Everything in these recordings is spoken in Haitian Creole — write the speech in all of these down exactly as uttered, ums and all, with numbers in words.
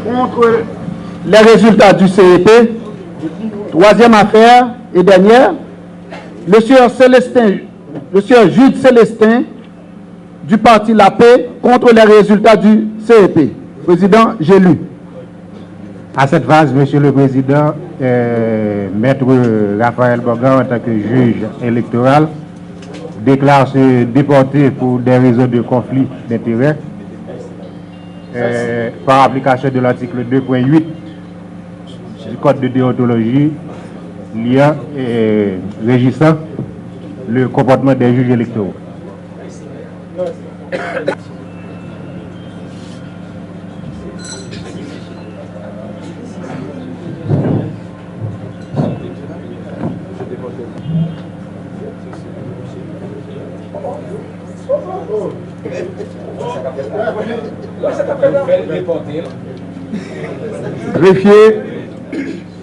Contre les résultats du C E P. Troisième affaire et dernière, le sieur Célestin, le sieur Jude Célestin du parti La Paix contre les résultats du C E P. Président, j'ai lu. À cette phase, Monsieur le Président, euh, Maître Raphaël Boga, en tant que juge électoral, déclare se déporter pour des raisons de conflit d'intérêts, euh, par application de l'article deux point huit du Code de déontologie liant et régissant le comportement des juges électoraux. Grefye,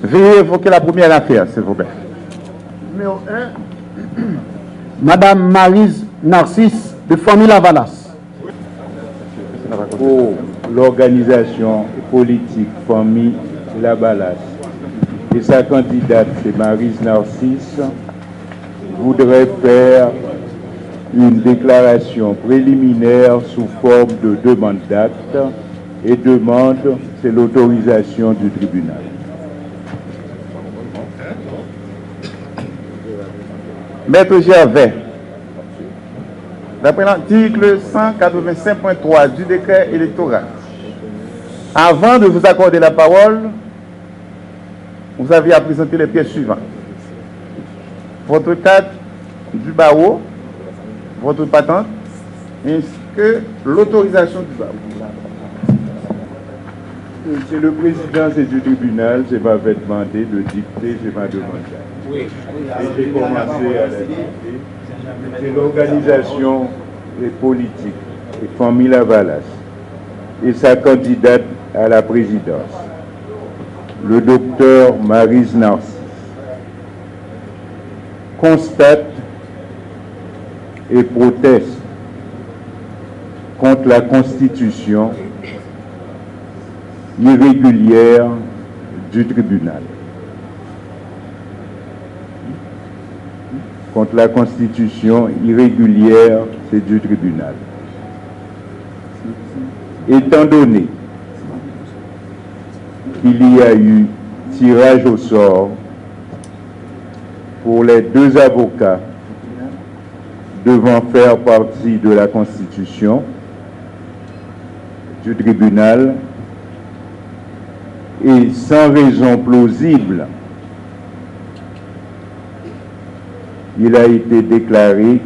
veuillez évoquer la première affaire, s'il vous plaît. Numéro un, Madame Maryse Narcisse de Fanmi Lavalas. Pour l'organisation politique Fanmi Lavalas et sa candidate, c'est Maryse Narcisse, voudrait faire une déclaration préliminaire sous forme de demande d'acte et demande, c'est l'autorisation du tribunal. Maître Gervais, d'après l'article cent quatre-vingt-cinq point trois du décret électoral, avant de vous accorder la parole, vous avez à présenter les pièces suivantes. Votre carte du barreau, votre patente, ainsi que l'autorisation du barreau. Monsieur le Président, c'est du tribunal, c'est pas fait demander de dicter, c'est pas demandé. Oui. Et j'ai commencé à la dicter. C'est l'organisation politique et Fanmi Lavalas et sa candidate à la présidence, le docteur Maryse Narcisse, constate et proteste contre la constitution irrégulière du tribunal. Contre la constitution irrégulière, c'est du tribunal. Étant donné qu'il y a eu tirage au sort pour les deux avocats devant faire partie de la constitution du tribunal et sans raison plausible, il a été déclaré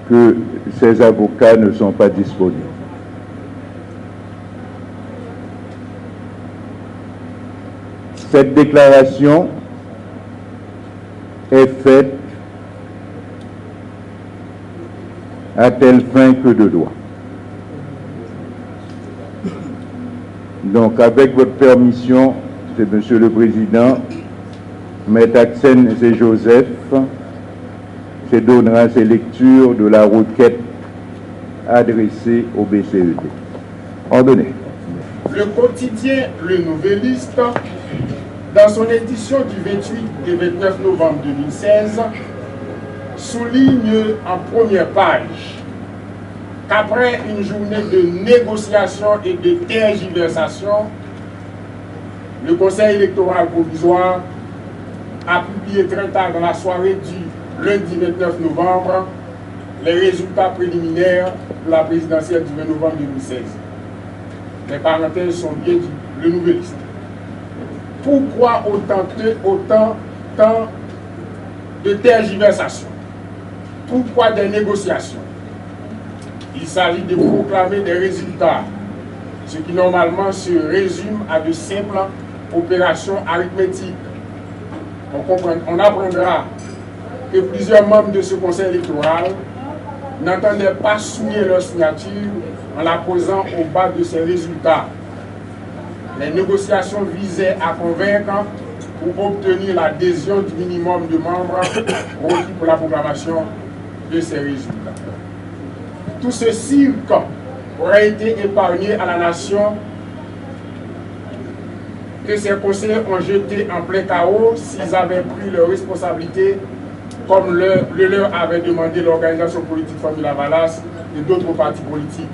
que ces avocats ne sont pas disponibles. Cette déclaration est faite à telle fin que de droit. Donc, avec votre permission, c'est Monsieur le Président, Maître Axène Joseph se donnera ses lectures de la requête adressée au B C E D. Ordonné. Le quotidien Le Nouvelliste, dans son édition du vingt-huit et vingt-neuf novembre deux mille seize, souligne en première page qu'après une journée de négociations et de tergiversations, le Conseil électoral provisoire a publié très tard dans la soirée du lundi vingt-neuf novembre les résultats préliminaires pour la présidentielle du vingt novembre deux mille seize. Les parenthèses sont bien dites, Le Nouvelliste. Pourquoi autant de, autant, tant de tergiversations? Pourquoi des négociations? Il s'agit de proclamer des résultats, ce qui normalement se résume à de simples opérations arithmétiques. On comprend, on apprendra que plusieurs membres de ce Conseil électoral n'entendaient pas souiller leur signature en la posant au bas de ces résultats. Les négociations visaient à convaincre pour obtenir l'adhésion du minimum de membres requis pour la proclamation de ces résultats. Tout ce cirque auraient été épargnés à la nation que ces conseillers ont jeté en plein chaos s'ils avaient pris leurs responsabilités comme le, le leur avait demandé l'organisation politique Fanmi Lavalas et d'autres partis politiques.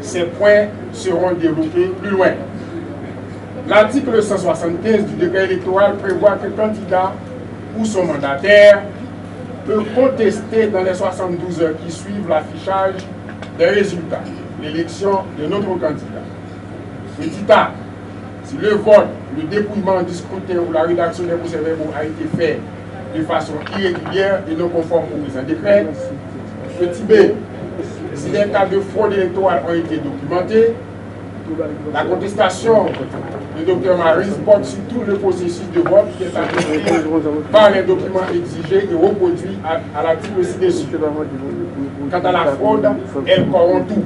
Ces points seront développés plus loin. L'article cent soixante-quinze du décret électoral prévoit qu'un candidat ou son mandataire peut contester dans les soixante-douze heures qui suivent l'affichage des résultats, l'élection d'un autre candidat. Petit a, si le vote, le dépouillement du scrutin ou la rédaction des procès-verbaux a été fait de façon irrégulière et non conforme au présent décret. Petit b, si des cas de fraude électorale ont été documentés, la contestation de docteur Maryse porte sur tout le processus de vote qui est attesté par les documents exigés et reproduits à, à l'article ci-dessus. Quant à la fraude, elle corrompt tout.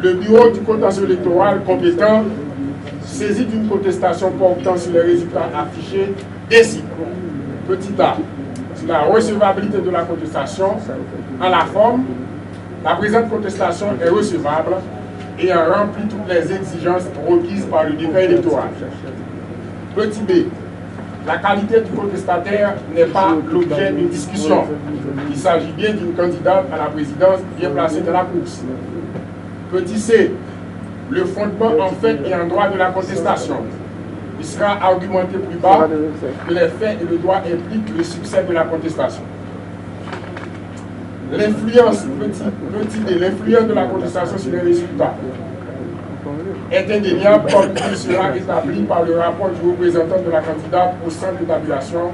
Le bureau du contentieux électoral compétent, saisi d'une contestation portant sur les résultats affichés, décide, petit a, sur la recevabilité de la contestation en la forme, la présente contestation est recevable ayant rempli toutes les exigences requises par le décret électoral. Petit b, la qualité du contestataire n'est pas l'objet d'une discussion. Il s'agit bien d'une candidate à la présidence bien placée dans la course. Petit c, le fondement en fait et en droit de la contestation. Il sera argumenté plus bas que les faits et le droit impliquent le succès de la contestation. L'influence, petit, petit d, l'influence de la contestation sur les résultats est indéniable comme il sera établi par le rapport du représentant de la candidate au centre de tabulation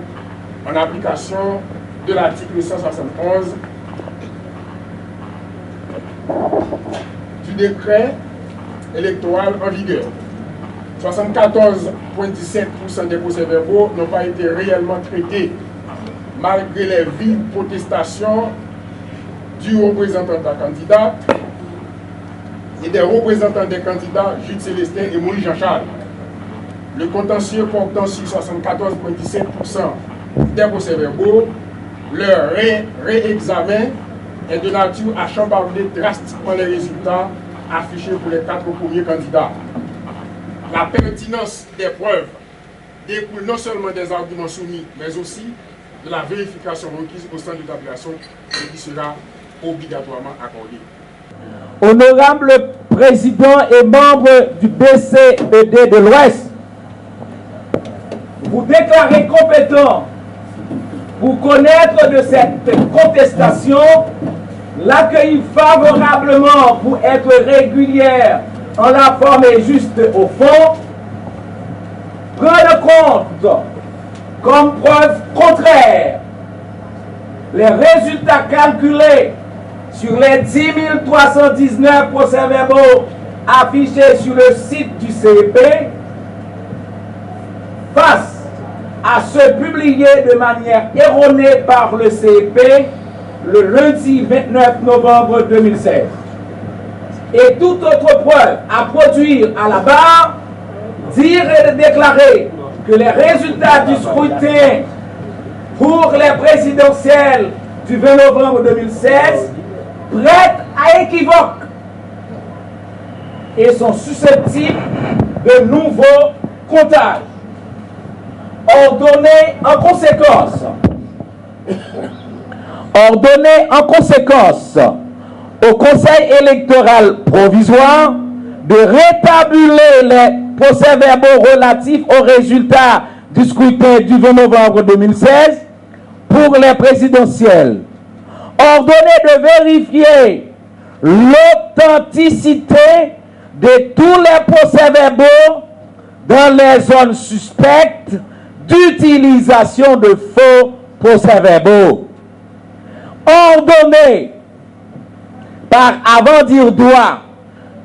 en application de l'article cent soixante-onze du décret électoral en vigueur. Soixante-quatorze point dix-sept pour cent des procès-verbaux n'ont pas été réellement traités, malgré les vives protestations du représentant de la candidate et des représentants des candidats Jude Célestin et Moïse Jean-Charles. Le contentieux portant sur soixante-quatorze point dix-sept pour cent des procès-verbaux, leur ré- réexamen est de nature à chambouler drastiquement les résultats affichés pour les quatre premiers candidats. La pertinence des preuves découle non seulement des arguments soumis, mais aussi de la vérification requise au centre de tabulation et qui sera obligatoirement accordée. Honorable Président et membres du B C E D de l'Ouest, vous déclarez compétent pour connaître de cette contestation, l'accueillir favorablement pour être régulière en la forme et juste au fond, prendre compte comme preuve contraire les résultats calculés sur les dix mille trois cent dix-neuf procès-verbaux affichés sur le site du C E P, face à ceux publiés de manière erronée par le C E P le lundi vingt-neuf novembre deux mille seize. Et toute autre preuve à produire à la barre, dire et déclarer que les résultats du scrutin pour les présidentielles du vingt novembre deux mille seize prêtent à équivoque et sont susceptibles de nouveaux comptages. Ordonnez en conséquence Ordonnez en conséquence au Conseil électoral provisoire de rétabuler les procès-verbaux relatifs aux résultats du scrutin du vingt novembre deux mille seize pour les présidentielles. Ordonnez de vérifier l'authenticité de tous les procès-verbaux dans les zones suspectes d'utilisation de faux procès-verbaux. Ordonner, par avant-dire droit,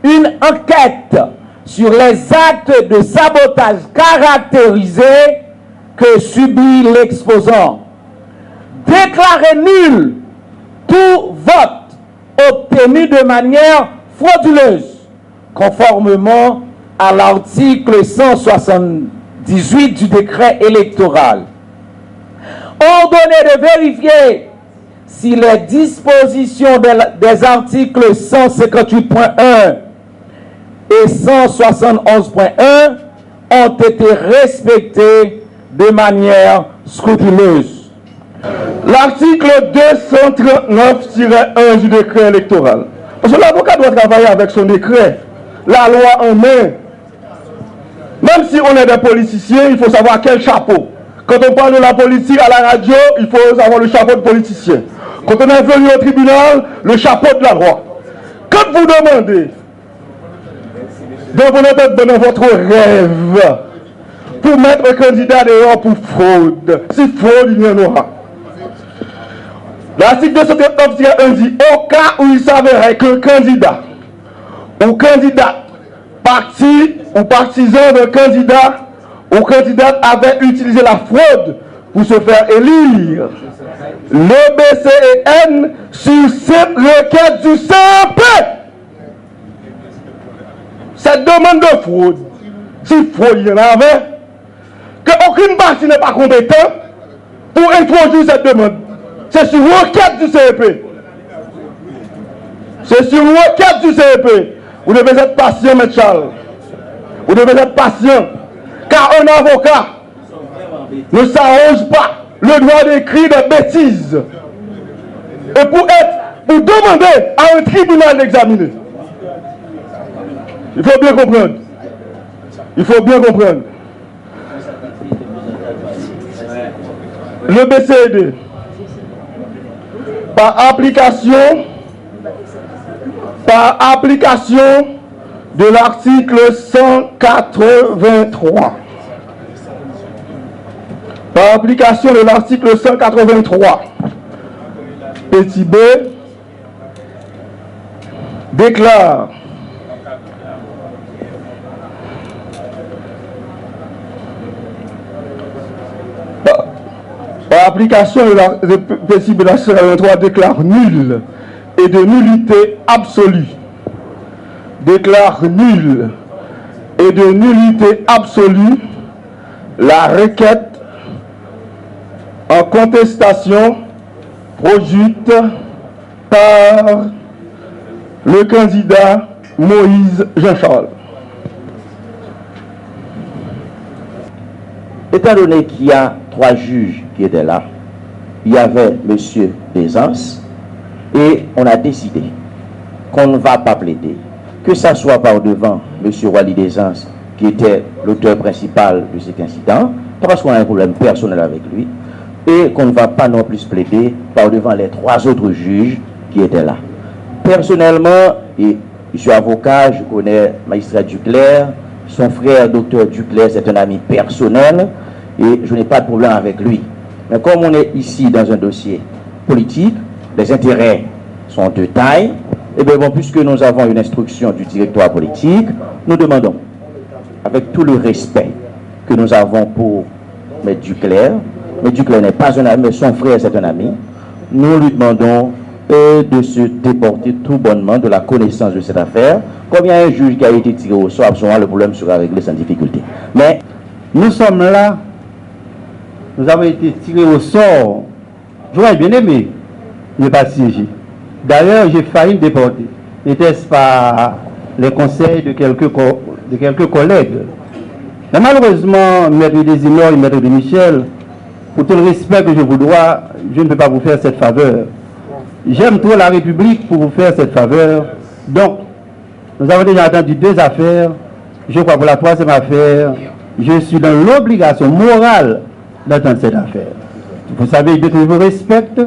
une enquête sur les actes de sabotage caractérisés que subit l'exposant. Déclarer nul tout vote obtenu de manière frauduleuse, conformément à l'article cent soixante-dix-huit du décret électoral. Ordonner de vérifier Si les dispositions des, des articles cent cinquante-huit point un et cent soixante-onze point un ont été respectées de manière scrupuleuse. L'article deux cent trente-neuf tiret un du décret électoral. Paske lavoka dwe travay avèk son dekrè, lalwa an men. Même si on est des politiciens, il faut savoir quel chapeau. Quand on parle de la politique à la radio, il faut savoir le chapeau de politicien. Quand on est venu au tribunal, le chapeau de la loi. Quand vous demandez, dans vos têtes, dans votre rêve, pour mettre un candidat dehors pour fraude, si fraude il y en aura. L'article deux cent trente-neuf tiret un dit, au cas où il s'avérait qu'un candidat ou candidate, parti ou partisan d'un candidat ou candidate avait utilisé la fraude pour se faire élire, le B C E N, sur simple requête du C E P, cette demande de fraude, si fraude il y en avait, que aucune partie n'est pas compétent pour introduire cette demande. C'est sur requête du C E P. C'est sur requête du C E P. Vous devez être patient, Maître Charles. Vous devez être patient. Car un avocat ne s'arroge pas le droit d'écrire des bêtises et pour être, pour demander à un tribunal d'examiner. Il faut bien comprendre. Il faut bien comprendre. Le B C E D, par application, par application de l'article cent quatre-vingt-trois, par application de l'article cent quatre-vingt-trois, petit b, déclare, par, par application de la, de, principe de l'article quatre-vingt-trois, déclare nulle et de nullité absolue. Déclare nulle et de nullité absolue la requête en contestation produite par le candidat Moïse Jean-Charles. Étant donné qu'il y a trois juges qui étaient là, il y avait Monsieur Dézanse, et on a décidé qu'on ne va pas plaider, que ça soit par devant Monsieur Wally Dézanse, qui était l'auteur principal de cet incident, pas parce qu'on a un problème personnel avec lui, et qu'on ne va pas non plus plaider par devant les trois autres juges qui étaient là. Personnellement, et je suis avocat, je connais magistrat Duclair, son frère, docteur Duclair, c'est un ami personnel, et je n'ai pas de problème avec lui. Mais comme on est ici dans un dossier politique, les intérêts sont de taille, et bien bon, puisque nous avons une instruction du directoire politique, nous demandons, avec tout le respect que nous avons pour Maître Duclair, Maître Duclair n'est pas un ami, mais son frère c'est un ami, nous lui demandons, euh, de se déporter tout bonnement de la connaissance de cette affaire. Comme il y a un juge qui a été tiré au sort, à ce moment, le problème sera réglé sans difficulté. Mais nous sommes là, nous avons été tirés au sort. J'aurais bien aimé ne pas siéger. D'ailleurs, j'ai failli me déporter. Était-ce par les conseils de quelques, co- de quelques collègues? Mais malheureusement, Maître Désinor et Maître de Michel, pour tout le respect que je vous dois, je ne peux pas vous faire cette faveur. J'aime trop la République pour vous faire cette faveur. Donc, nous avons déjà entendu deux affaires. Je crois pour la troisième affaire, je suis dans l'obligation morale d'entendre cette affaire. Vous savez bien que je vous respecte,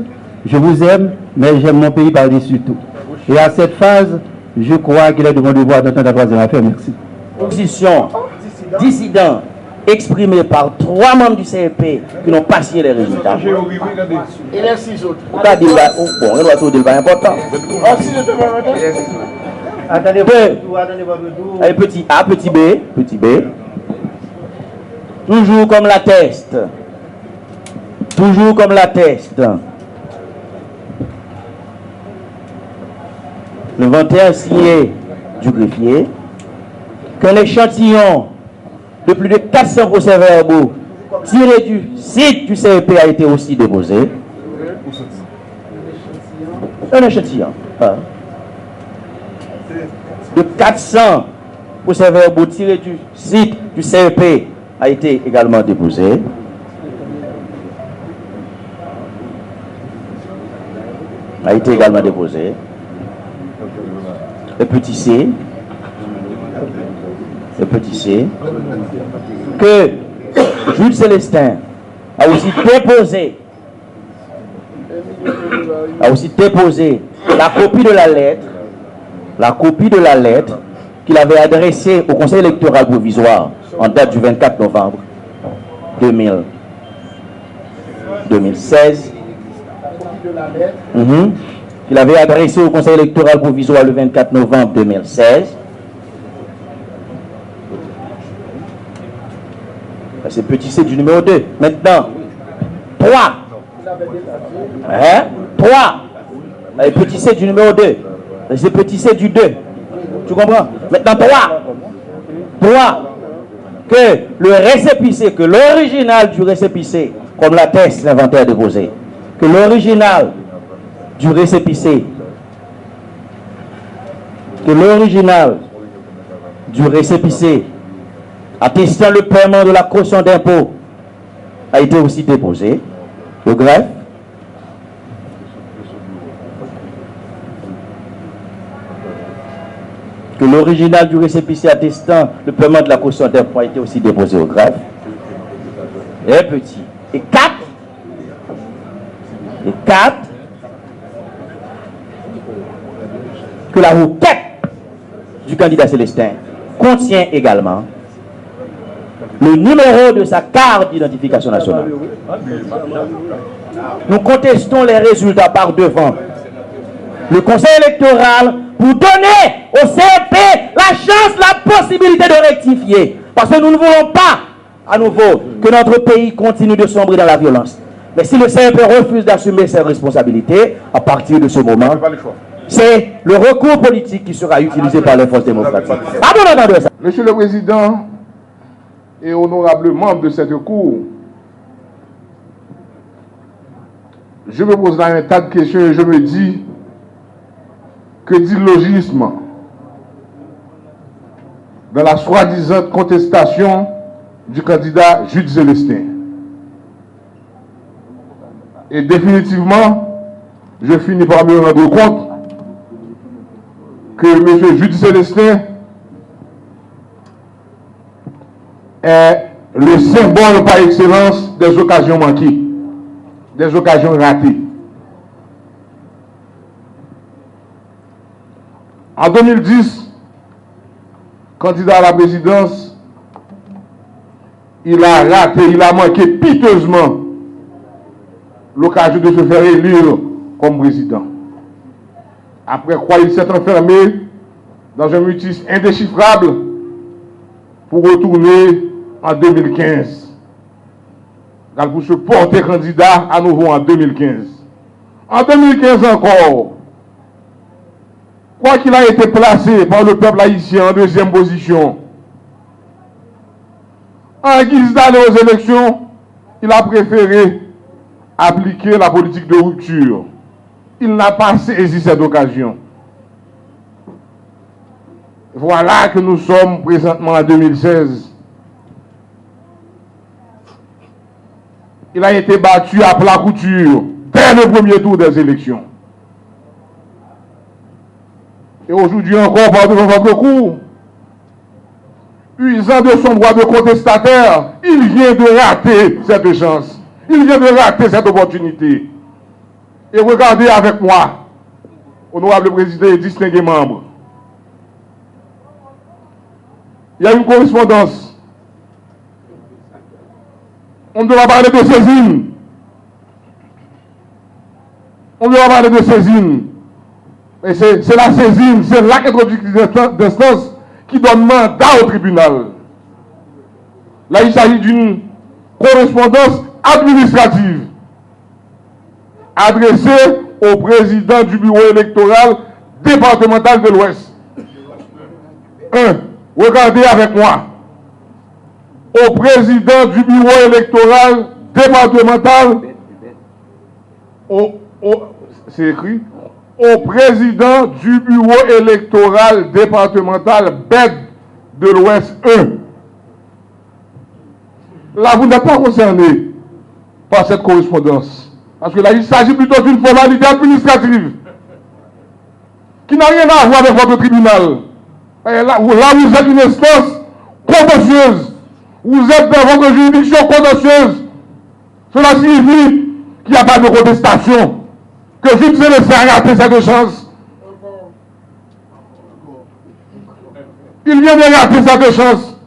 je vous aime, mais j'aime mon pays par-dessus tout. Et à cette phase, je crois qu'il est de mon devoir d'entendre la troisième affaire. Merci. Position dissident exprimée par trois membres du C E P qui n'ont pas signé les résultats. Ou ka di l pa, bon, gen dwa tou di l pa enpòtan. Attendez votre tour, attendez votre tour. Allez, petit A, petit B, petit B. Toujours comme l'atteste. Toujours comme l'atteste le vingt et un signé du greffier, qu'un échantillon de plus de quatre cents procès-verbaux tirés du site du C E P a été aussi déposé. Un échantillon, hein, de quatre cents procès-verbaux tirés du site du C E P a été également déposé. A été également déposé. Et petit C, et petit C, que Jude Célestin a aussi déposé a aussi déposé la copie de la lettre, la copie de la lettre qu'il avait adressée au Conseil électoral provisoire en date du vingt-quatre novembre deux mille, deux mille seize, mhm, qu'il avait adressée au Conseil électoral provisoire le vingt-quatre novembre deux mille seize. C'est petit C du numéro deux. Maintenant, trois. Hein? Trois. Et petit C du numéro deux. C'est petit C du deux. Tu comprends? Maintenant, trois. Trois. Que le récépissé, que l'original du récépissé, comme l'atteste l'inventaire déposé, que l'original du récépissé, que l'original du récépissé attestant le paiement de la caution d'impôt a été aussi déposé au greffe. Que l'original du récépissé attestant le paiement de la caution d'impôt a été aussi déposé au greffe. Et petit. Et quatre. Et quatre. Que la requête du candidat Célestin contient également le numéro de sa carte d'identification nationale. Nous contestons les résultats par devant le Conseil électoral pour donner au C E P la chance, la possibilité de rectifier. Parce que nous ne voulons pas à nouveau que notre pays continue de sombrer dans la violence. Mais si le C E P refuse d'assumer ses responsabilités, à partir de ce moment, c'est le recours politique qui sera utilisé par les forces démocratiques. Ah bon, attendez ça. Monsieur le Président et honorables membres de cette Cour, je me pose là un tas de questions et je me dis, que dit le logiste dans la soi-disant contestation du candidat Jude Célestin? Et définitivement, je finis par me rendre compte que monsieur Jude Célestin est le symbole par excellence des occasions manquées, des occasions ratées. En deux mille dix, candidat à la présidence, il a raté, il a manqué piteusement l'occasion de se faire élire comme président. Après quoi, il s'est enfermé dans un mutisme indéchiffrable pour retourner en deux mille quinze. Pour se porter candidat à nouveau en deux mille quinze. En deux mille quinze encore, quoiqu'il a été placé par le peuple haïtien en deuxième position, en guise d'aller aux élections, il a préféré appliquer la politique de rupture. Il n'a pas saisi cette occasion. Voilà que nous sommes présentement en deux mille seize. Il a été battu à plat couture dès le premier tour des élections. Et aujourd'hui encore, par devant votre cour, usant de son droit de contestataire, il vient de rater cette chance. Il vient de rater cette opportunité. Et regardez avec moi, honorable président et distingués membres, il y a une correspondance. On ne peut pas parler de saisine. On ne peut pas parler de saisine. Et c'est c'est la saisine, c'est l'acte introductif d'instance qui donne mandat au tribunal. Là, il s'agit d'une correspondance administrative adressée au président du bureau électoral départemental de l'Ouest. Un, regardez avec moi. Au président du bureau électoral départemental, au, au, c'est écrit, Au président du bureau électoral départemental BED de l'Ouest un. Là, vous n'êtes pas concerné par cette correspondance. Parce que là, il s'agit plutôt d'une formalité administrative qui n'a rien à voir avec votre tribunal. Et là, vous, là, vous êtes une instance contentieuse. Vous êtes dans votre juridiction contentieuse. Cela signifie qu'il n'y a pas de contestation, que Jude Célestin a raté cette chance. Il vient de rater cette chance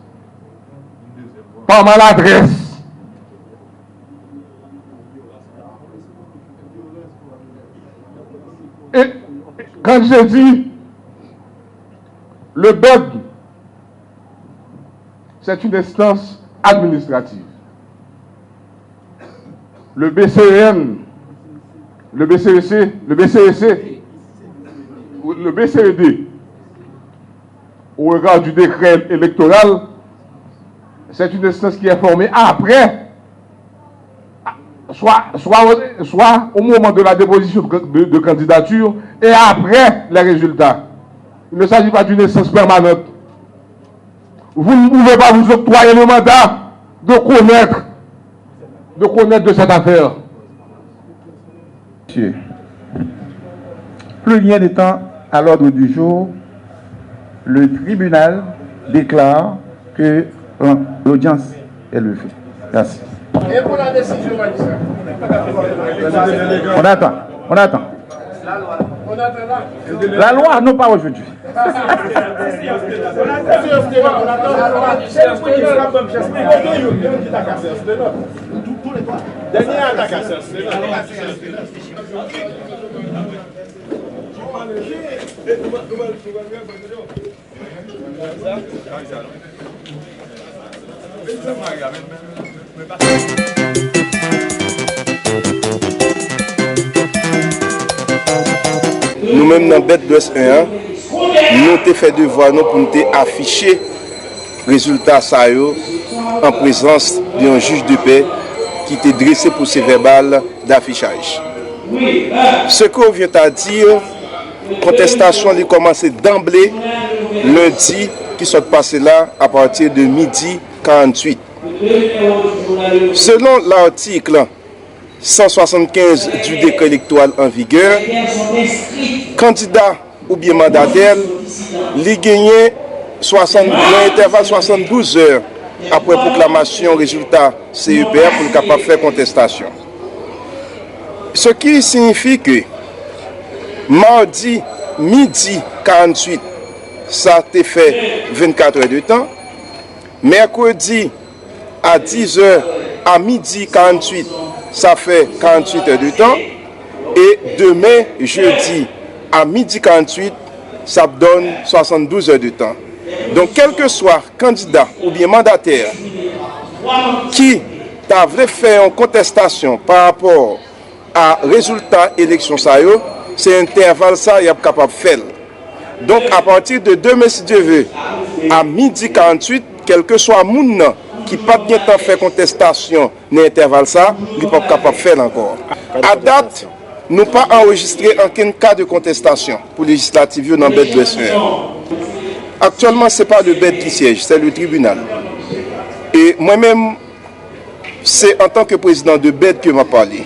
par maladresse. Et quand je dis le bug, c'est une instance administrative. Le B C E N, le B C E C, le B C E C, le B C E D, au regard du décret électoral, c'est une instance qui est formée après, soit, soit, soit au moment de la déposition de, de, de candidature et après les résultats. Il ne s'agit pas d'une instance permanente. Vous ne pouvez pas vous octroyer le mandat de connaître, de connaître de cette affaire. Monsieur, plus rien n'étant à l'ordre du jour, le tribunal déclare que l'audience est levée. Merci. Et pour la décision, magistrat? On attend, on attend. La loi, non pas aujourd'hui. Dènye atak a sèl. Nou menm nan BED Lwès en an, nou te fè devwa nou pou n te afiche rezilta sa yo an prezans de yon jij de pè ki te drese pwosè vèbal d'afichaj. Ce qu'on vient à dire, kontestasyon li kòmanse danble lendi ki sot pase la, apati de midi karanntuit. Selon l'article cent soixante-quinze du décret électoral en vigueur, kandida oubyen mandatè, li genyen swasant, yon entèval swasanndouz è apre pwoklamasyon rezilta C E P A pou l kapab fè kontestasyon. Ce qui signifie que madi midi karanntuit, sa te fè vennkat è de tan, mèkredi a diz è a midi karanntuit, sa fè karanntuit è de tan, e demen, jedi, a midi karanntuit, sa ap donn swasanndouz è de tan. Donk, kèlkeswa kandida oubyen mandatè ki ta vle fè yon kontestasyon pa rapò a rezilta eleksyon sa yo, se entèval sa y ap kapab fè l. Donk, apati de demen, si Dye ve, a midi karanntuit, kèlkeswa moun nan ki pa t gentan fè kontestasyon nan entèval sa, li p ap kapab fè l ankò. A dat, nou pa anrejistre ankenn ka de kontestasyon pou lejislatif yo nan BED Lwès en. Aktyèlman, se pa le BED ki siège, c'est le tribunal. E mwen menm, se antanke prezidan de BED ke m ap pale.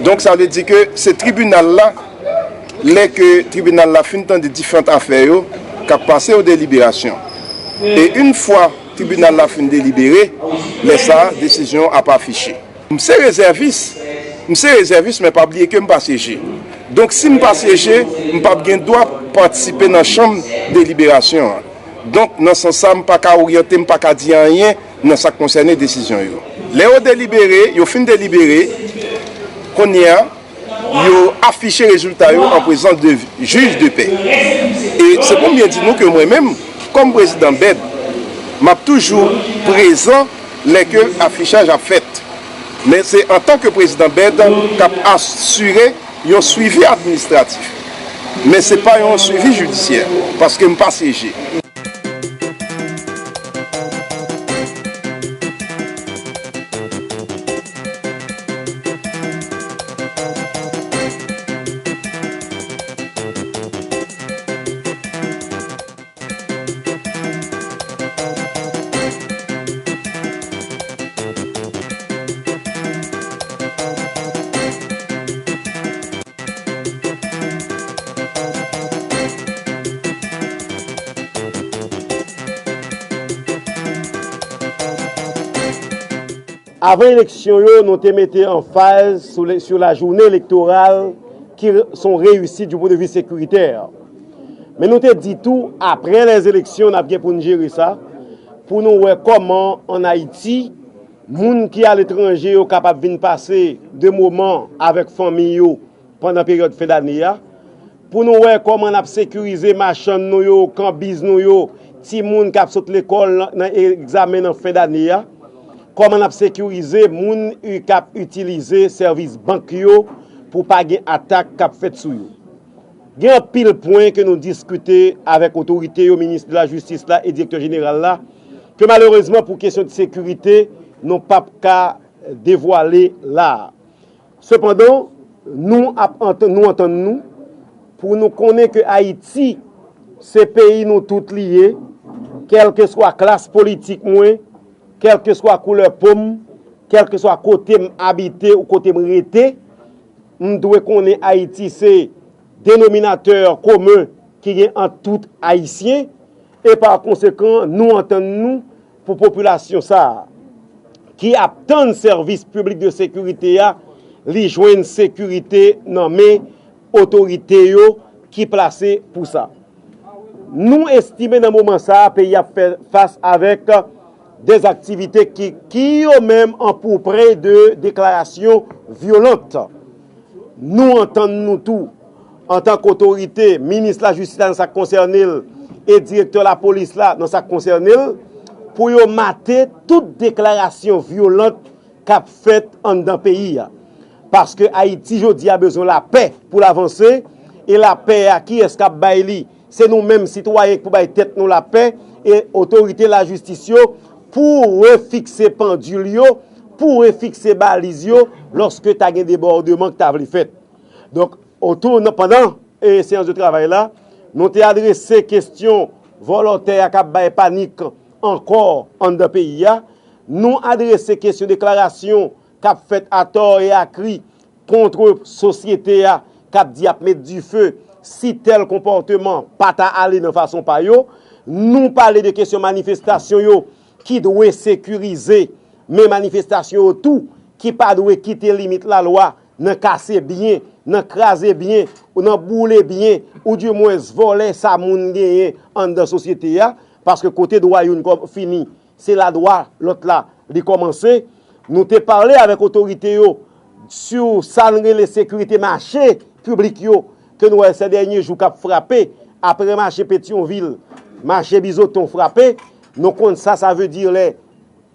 Donk, sa vle di ke se tribinal la, lè ke tribinal la fin tande diferan afè yo, k ap pase o deliberasyon. E yon fwa tribinal la fin delibere, lè sa a, desizyon an ap afiche. M se rezèvis, m se rezèvis, men pa bliye ke m pa syeje. Donk, si m pa syeje, m p ap gen dwa patisipe nan chanm deliberasyon an. Donk, nan sans sa, m pa ka oryante, m pa ka di anyen nan sa k konsène desizyon yo. Lè yo delibere, yo fin delibere, kounye a, yo afiche rezilta yo an prezans de jij de pè. E se pou m byen di nou ke mwen menm, kòm prezidan BED, m ap toujou prezan lè ke afichaj ap fèt. Men se antanke prezidan BED k ap asire yon swivi administratif. Men se pa yon swivi jidisyè, paske m pa syeje. Avan eleksyon yo, nou te mete anfaz sou le- sur la journée électorale ki se yon reyisit du point de vue sécuritaire. Men nou te di tou, apre lèzeleksyon, n ap gen pou n jere sa, pou nou wè kòman ann Ayiti, moun ki aletranje yo kapab vin pase de moman avèk fanmi yo pandan peryòd fen dane a, pou nou wè kòman n ap sekirize machann nou yo, kanbiz nou yo, timoun k ap sot lekòl nan, nan egzamen nan fen dane a, kòman n ap sekirize moun k ap itilize sèvis bank yo pou pa gen atak k ap fèt sou yo. Gen anpil pwen ke nou diskite avèk otorite yo, minis de la jistis la e direktè jeneral la, ke malerezman pou kesyon de sekirite, nou p ap ka devwale la a. Sepandan, nou ap antann, nou antann nou pou nou konnen ke Ayiti se peyi nou tout li ye, kèlkeswa klas politik mwen, kèlkeswa koulè po m, kèlkeswa kote m abite ou kote m rete, m dwe konnen Ayiti se denominatè komen ki gen ant tout Ayisyen, e pa konsekan, nou antann nou pou popilasyon sa a ki ap tann sèvis piblik de sekirite a, li jwenn sekirite nan men otorite yo ki plase pou sa. Nou estime nan moman sa a, peyi ap fè fas avèk de aktivite ki, ki yo menm an pou pre de deklarasyon vyolant. Nou antann nou tou, antank otorite, minis lajistis la nan sa k konsène l, e direktè lapolis la nan sa k konsène l, pou yo mate tout deklarasyon vyolant k ap fèt anndan peyi a. Paske Ayiti jodi a bezwen lapè pou l avanse, e lapè a, kiyès k ap bay li? Se nou menm sitwayen ki pou bay tèt nou lapè, e otorite lajistis yo pou refikse pandil yo, pou refikse baliz yo, lòske ta gen debòdman ki ta vle fèt. Donk, otou nan, pandan e, seyans de travay la, nou te adrese kesyon vòlò tè a k ap bay panik ankò anndan peyi a. Nou adrese kesyon deklarasyon k ap fèt atò e akri kont sosyete a, k ap di y ap met dife si tèl konpòteman pa ta ale nan fason pa yo. Nou pale de kesyon manifestasyon yo ki dwe sekirize, men manifestasyon yo tou ki pa dwe kite limit lalwa nan kase byen, nan kraze byen, ou nan boule byen, oudimwens vòlè sa moun genyen anndan sosyete a, paske kote dwa youn kò- fini, se la dwa lòt la li kòmanse. Nou te pale avèk otorite yo sou sa n rele sekirite mache piblik yo, ke nou wè se dènye jou k ap frape, apre mache Petyonvil, mache Bizoton frape, nou konn sa sa vle di lè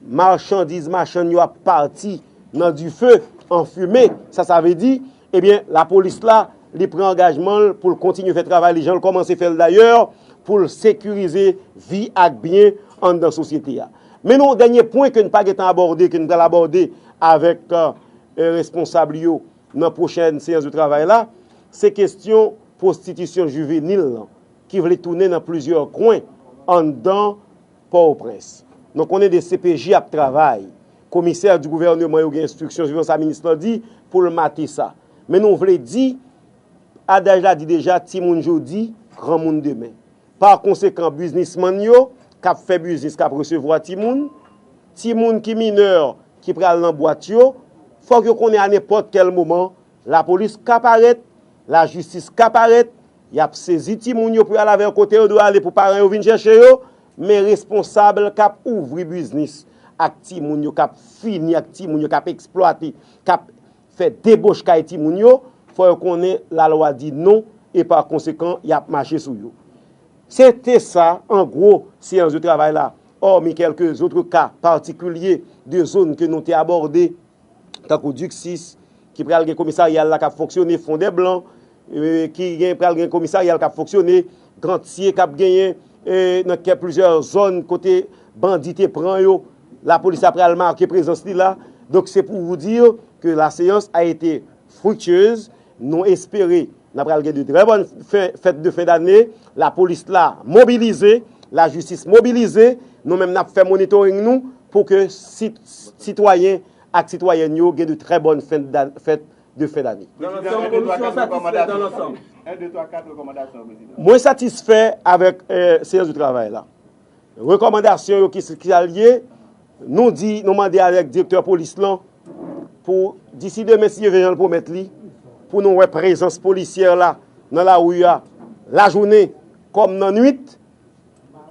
machandiz machann yo ap pati nan dife, an fimen, sa sa vle di, ebyen, lapolis la, li pran angajman l pou l kontinye fè travay li jan l kòmanse fè l dayè, pou l sekirize vi ak byen anndan sosyete a. Men nou, dènye pwen ke n pa gentan abòde, ke n pral abòde avèk, e, responsab yo nan pwochèn seyans de travay la, se kesyon pwostitisyon jivenil lan, ki vle tounen nan plizyè kwen anndan Pòtoprens. Nou konnen D C P J ap travay. Komisè di gouvèneman yo gen enstriksyon, swivan sa minis lan di, pou l mate sa. Men nou vle di, adaj la di deja, timoun jodi, granmoun demen. Pa konsekan, biznismann yo k ap fè biznis, k ap resevwa timoun, timoun ki minè ki pral nan bwat yo, fòk yo konnen a nenpòt kèl moman, lapolis ka parèt, lajistis ka parèt, y ap sezi timoun yo pou y al avè yo kote yo dwe ale pou paran yo vin chèche yo, men responsab k ap ouvri biznis ak timoun yo, k ap fini ak timoun yo, k ap eksplwate, k ap fè deboch kay timoun yo, fò yo konnen lalwa di non e pa konsekan, y ap mache sou yo. Se te sa, an gwo, seyans de travay la, òmi kèlke zòt ka patikilye de zòn ke nou te abòde, tankou Diksis, ki pral gen komisarya l la k ap fonksyone, Fon dè Blan, e, ki gen, pral gen komisarya l k ap fonksyone, Gantye k ap genyen, e, nan kè plizyè zòn kote bandi te pran yo, lapolis la pral make prezans li la. Donk, se pou vous dire que la séance a été fructueuse. Nou espere n ap pral gen de trè bòn fè- fèt de fen dane. Lapolis la mobilize, lajistis mobilize. Nou menm n ap fè monitoring nou pou ke sit- sitwayen ak sitwayèn yo gen de trè bòn fen dan- fèt de fen dane. Dans l'ensemble, komisyon satisfè dans l'ensemble. Mwen satisfè avèk, e, seyans de travay la. Rekòmandasyon yo ki, ki sa l ye, Nou di, nou mande avèk direktè polis lan pou, disi demen, si Dye vle, jan l pwomèt li, pou nou wè prezans polisyè la nan lari a, lajounen kòm nan nwit,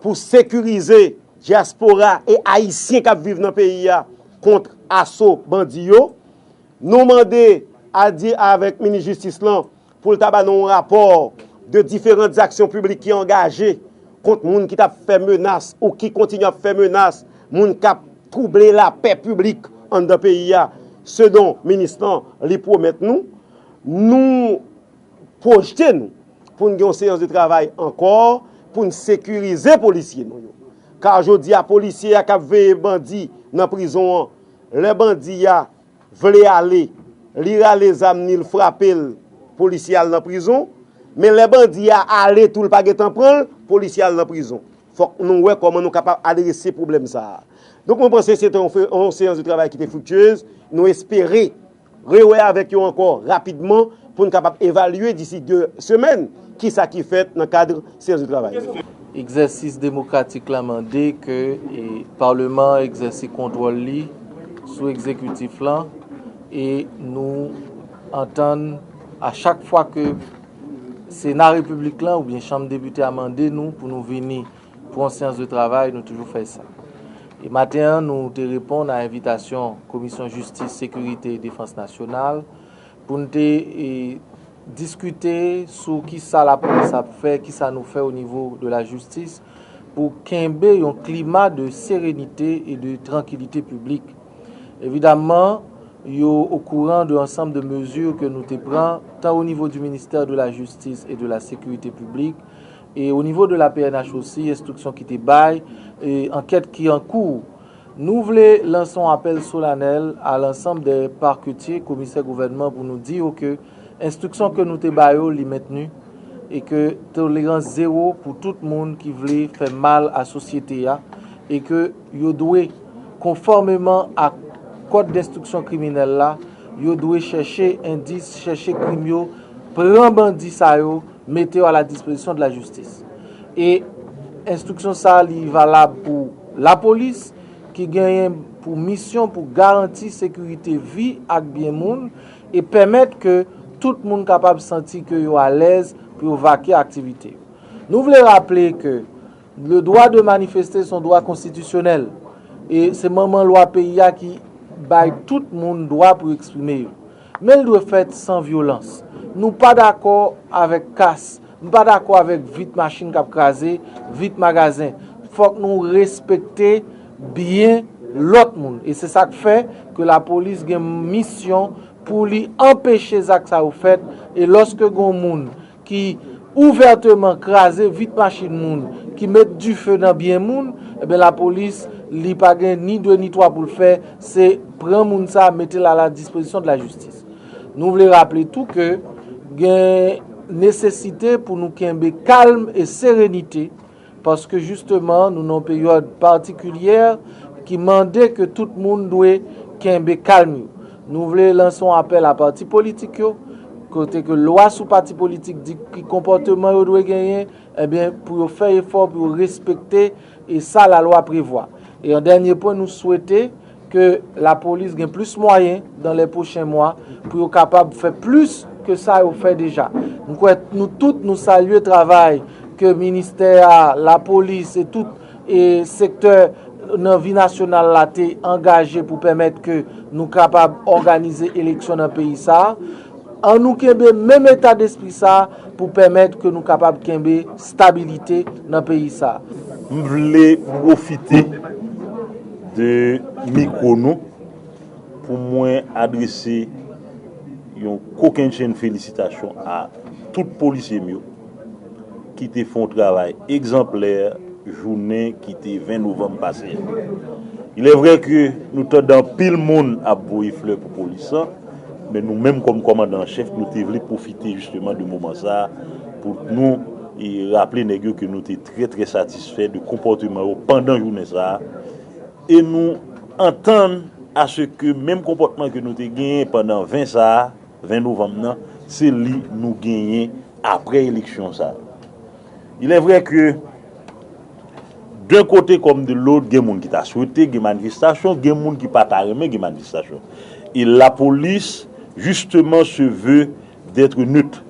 pou sekirize dyaspora e Ayisyen k ap viv nan peyi a kont aso bandi yo. Nou mande a di avèk minis jistis lan pou l ta ba nou yon rapò de diferan aksyon piblik ki angaje kont moun ki t ap fè menas ou ki kontinye ap fè menas, moun k ap twouble lapè piblik anndan peyi a, selon minis lan li pwomèt nou. Nou pwojte nou pou n gen yon seyans de travay ankò pou n sekirize polisye nou yo. Ka jodi a, polisye a k ap veye bandi nan prizon an, lè bandi a vle ale, li rale zam ni l frape l, polisye al nan prizon. Men lè bandi a ale tou, l pa gentan pran l, polisye al nan prizon. Fòk nou wè kòman nou kapab adrese pwoblèm sa a. Donk, mwen panse se te yon fe- yon seyans de travay ki te friktyez. Nou espere rewè avèk yo ankò rapidman pou n kapab evalye disi de semèn kisa ki fèt nan kad seyans de travay. Egzèsis demokratik la mande ke e, Palman an egzèse kontwòl li sou egzekitif lan e nou antann a chak fwa ke Sena Repiblik lan oubyen Chanm Depite a mande nou pou nou vini pou yon seyans de travay, nou toujou fè sa. E maten an, nou te reponn a envitasyon Komisyon Jistis, Sekirite e Defans Nasyonal pou n te e, diskite sou kisa lapolis ap fè, kisa nou fè o nivo de la jistis pou kenbe yon klima de serenite e de trankilite piblik. Evidamman, yo okouran de ansanm de mezi ke nou te pran, tan o nivo du ministère de la Justice et de la Sécurité Publique, e o nivo de la P N H osi, enstriksyon ki te bay, e ankèt ki an kou. Nou vle lanse yon apèl solanèl a lansanm dè parketye, komisè gouvènman pou nou di yo ke enstriksyon ke nou te ba yo, li mentni, e ke tolerans zewo pou tout moun ki vle fè mal a sosyete a, e ke yo dwe, konfòmeman ak kòd denstriksyon kriminèl la, yo dwe chèche endis, chèche krim yo, pran bandi sa yo, mete yo a la dispozisyon de la jistis. E enstriksyon sa a, li valab pou lapolis, ki genyen pou misyon pou garanti sekirite vi ak byen moun e pèmèt ke tout moun kapab santi ke yo alèz pou yo vake aktivite yo. Nou vle raple ke le droit de manifester se yon dwa konstitisyonèl e se manman lwa peyi a ki bay tout moun dwa pou eksprime yo. Men l dwe fèt san vyolans. Nou pa dakò avèk kas, m pa dakò avèk vit machin k ap kraze, vit magazen. Fòk nou respekte byen lòt moun. E se sa k fè ke lapolis gen misyon pou li anpeche zak sa yo fèt. E lòske gen yon moun ki ouvèteman kraze vit machin moun, ki met dife nan byen moun, ebyen lapolis, li pa gen ni de ni twa pou l fè, se pran moun sa a, mete l a la dispozisyon de la jistis. Nou vle raple tou ke gen nesesite pou nou kenbe kalm e serenite, paske jisteman nou nan yon peryòd patikilyè ki mande ke tout moun dwe kenbe kalm yo. Nou vle lanse yon apèl a pati politik yo, kote ke lwa sou pati politik di ki konpòteman yo dwe genyen, ebyen, pou yo fè efò pou yo respekte e sa lalwa prevwa. E an dènye pwen, nou swete ke lapolis gen plis mwayen dan lè pwochen mwa pou yo kapab fè plis ke sa yo fè deja. M kwè nou tout nou salye travay ke ministè a, lapolis e tout e sektè nan vi nasyonal la te angaje pou pèmèt ke nou kapab òganize eleksyon nan peyi sa a. An nou kenbe menm eta despri sa a pou pèmèt ke nou kapab kenbe stabilite nan peyi sa a. M vle pwofite de mikwo nou pou mwen adrese yon kokennchenn felisitasyon a tout polisye m yo ki te fè yon travay egzanplè jounen ki te ven novanm pase a. Il est vrai ke nou tande anpil moun ap voye flè pou polis lan, men nou menm kòm kòmandan an chèf, nou te vle pwofite jisteman de moman sa a pou nou e raple nèg yo ke nou te trè, trè satisfè de konpòteman yo pandan jounen sa a. E nou antann aske menm konpòtman ke nou te genyen pandan ven sa a, ven novanm nan, se li nou genyen apre eleksyon sa a. Il est vrai que D'un côté comme de l'autre, gen moun ki ta swete gen manifestasyon, gen moun ki pa ta renmen gen manifestasyon. E lapolis, justement, se veut d'être neutre.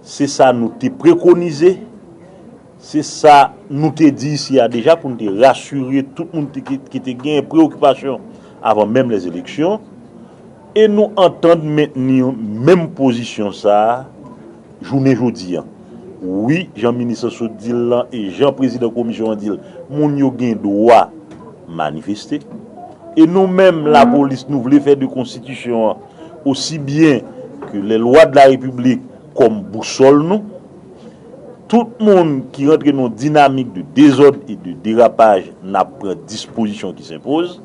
Se sa nou te prekonize, se sa nou te di isi a deja pou nou te rasire tout moun te, ki, ki te gen preyokipasyon avan menm lèzeleksyon. E nou antann mentni menm pozisyon sa a jounen jodi a. Wi, jan minis lan sot di l lan e jan prezidan komisyon an di l, moun yo gen dwa manifeste. E nou menm, lapolis, nou vle fè de konstitisyon an, osi byen ke les lois de la République, kòm bousòl nou. Tout moun ki rantre nan yon dinamik de dezòd e de derapaj, n ap pran dispozisyon ki senpoz.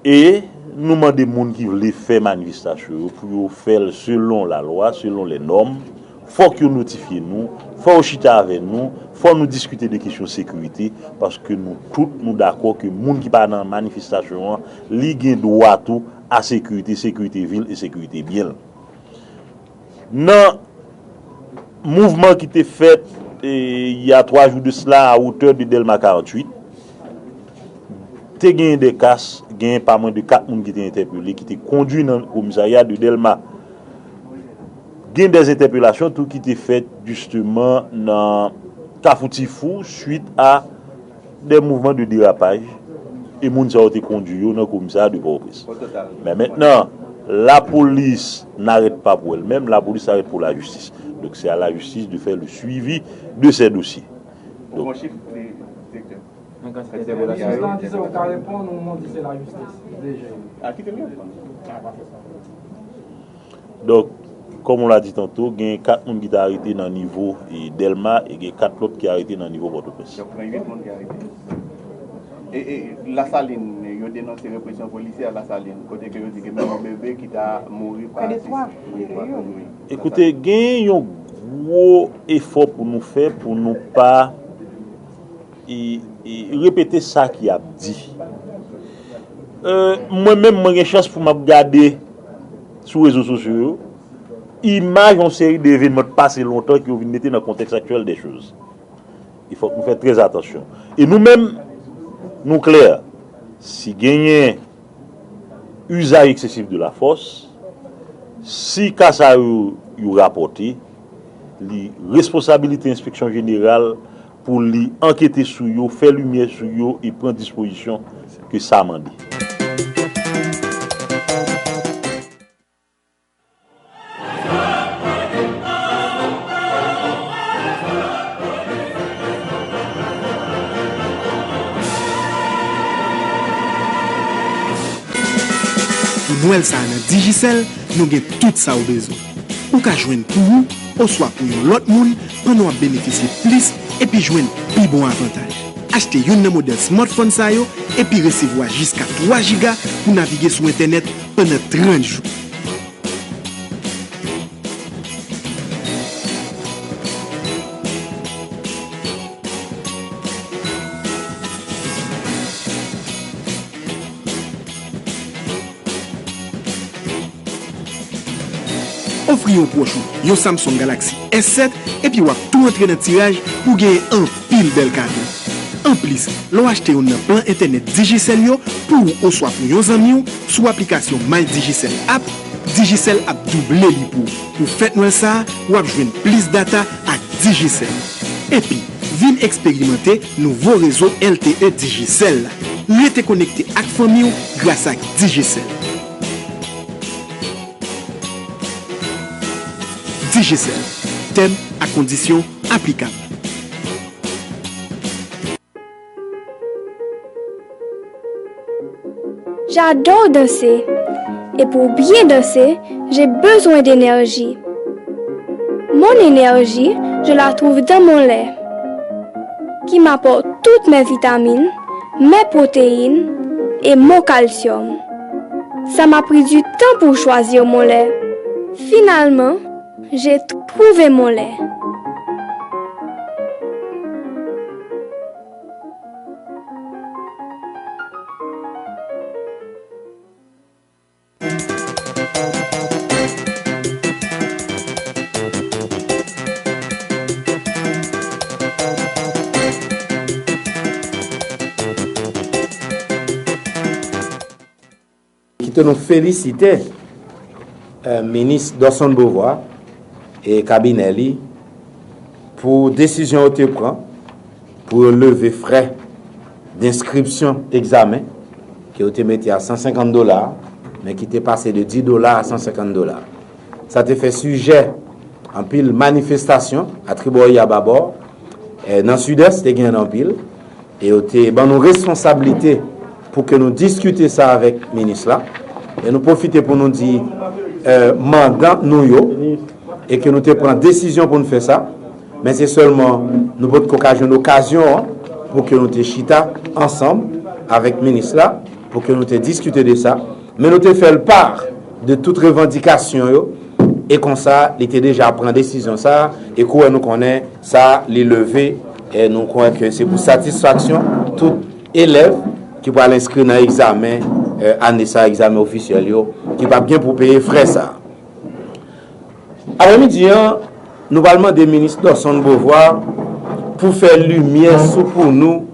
E nou mande moun ki vle fè manifestasyon yo pou yo fè l selon lalwa, selon les normes. Fòk yo notifye nou, fò yo chita avè nou, fò nou diskite de kesyon sekirite, paske nou tout nou dakò ke moun ki pa nan manifestasyon an, li gen dwa tou a sekirite, sekirite vi l e sekirite byen l. Nan mouvman ki te fèt, e, il y a trois jours de cela, à hauteur de Dèlma karanntuit, te genyen de kas, genyen pa mwen de kat moun ki te entèpele, ki te kondui nan komisarya de Dèlma. Gen de entèpelasyon tou ki te fèt jisteman nan Kafou Tifou, swit a de mouvman de derapaj, e moun sa yo te kondui yo nan komisarya de Pòtoprens. Men mentnan, lapolis n'arrête pas pour elle-même, la police s'arrête pour la justice. Donc c'est à la justice de faire le suivi de ces dossiers. Ou gon chif, direktè? Entèpelasyon yo. Jis nan di se ou ka reponn ou di se lajistis deja. A, kite m reponn. Donk, kòm on l'a dit tanto, gen kat moun ki te arete nan nivo, e, Dèlma e gen kat lòt ki arete nan nivo Pòtoprens. Donk, gen uit moun ki arete. E, e, Lasalin, yo denonse represyon polisyè a Lasalin, kote ke yo di gen menm yon bebe ki ta mouri pa... Près de twa. Wi, twa moun, wi. Ekoute, gen yon gwo efò pou nou fè pou nou pa e, e repete sa ki ap di. E, mwen menm, mwen gen chans pou m ap gade sou rezo sosyo yo, imaj yon seri de evènman t pase lontan ke yo vin mete nan kontèks aktyèl de choz. E fòk nou fè trè atansyon. E nou menm, nou klè, si genyen usage excessif de la force, si ka sa yo, yo rapòte, li responsabilite Enspeksyon Jeneral pou li ankete sou yo, fè limyè sou yo e pran dispozisyon ke sa mande. Pou Nwèl sa a nan Digicel, nou gen tout sa w bezwen. Ou ka jwenn pou ou oswa pou yon lòt moun pandan w ap benefisye plis epi jwenn pi bon avantaj. Achte youn nan modèl smartphone sa yo epi resevwa jiska twa jiga pou navige sou entènèt pandan trant jou. Ofri yon pwòch ou yon Samsung Galaxy S sèt epi w ap tou antre nan tiraj pou w genyen anpil bèl kado. Anplis, lè w achte youn nan plan entènèt Digicel yo pou ou oswa pou yon zanmi w sou aplikasyon My Digicel app, Digicel ap double li pou ou. Pou fèt Nwèl sa a, w ap jwenn plis data ak Digicel. Epi, vin eksperimante nouvo rezo L T E Digicel la. Rete konekte ak fanmi w gras ak Digicel. Digicel. Tèm ak kondisyon aplikab. J'adore danser. Et pour bien danser, j'ai besoin d'énergie. Mon énergie, je la trouve dans mon lait, qui m'apporte toutes mes vitamines, mes protéines et mon calcium. Ça m'a pris du temps pour choisir mon lait. Finalement, j'ai trouvé mon lait. Ke nou felisite eh, minis Dorson Beauvoir e kabinè li pou desizyon yo te pran pou yo leve frè denskripsyon egzamen ke yo te mete a san senkant dola, men ki te pase de dis dola a san senkant dola. Sa te fè sijè anpil manifestasyon atribò e ababò. Eh, nan Sidès, te gen anpil. E yo te ban nou responsablite pou ke nou diskite sa avèk minis la. E nou pwofite pou nou di eh, mandan nou yo e ke nou te pran desizyon pou nou fè sa. Men se sèlman nou potko ka jwenn okazyon an pou ke nou te chita ansanm avèk minis la, pou ke nou te diskite de sa. Men nou te fè l pa de tout revandikasyon yo. E konsa, li te deja pran desizyon sa. E kouwè nou konnen sa, li leve. E nou kwè ke se pou satisfaksyon tout elèv ki pral enskri nan egzamen eh, ane sa, egzamen ofisyèl yo, ki p ap gen pou peye frè sa. Aprèmidi an, nou pral mande minis Dorson Beauvoir pou fè limyè sou pou nou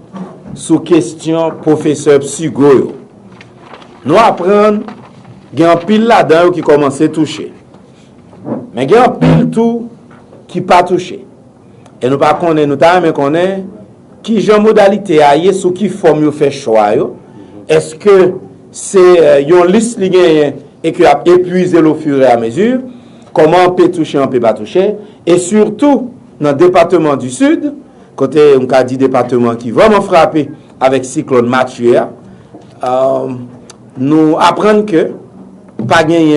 sou kesyon pwofesè psigo yo. Nou aprann gen anpil ladan yo ki kòmanse touche. Men gen anpil tou ki pa touche. E nou pa konnen, nou ta renmen konnen kijan modalite a ye, sou ki fòm yo fè chwa yo. Èske se eh, yon lis li genyen e ke ap epwize l ofirèamezi? Kòman an pe touche, an pe pa touche? E sitou nan depatman di Sid, kote m ka di depatman ki vrèman frape avèk siklòn Matye a, eh, nou aprann ke pa genyen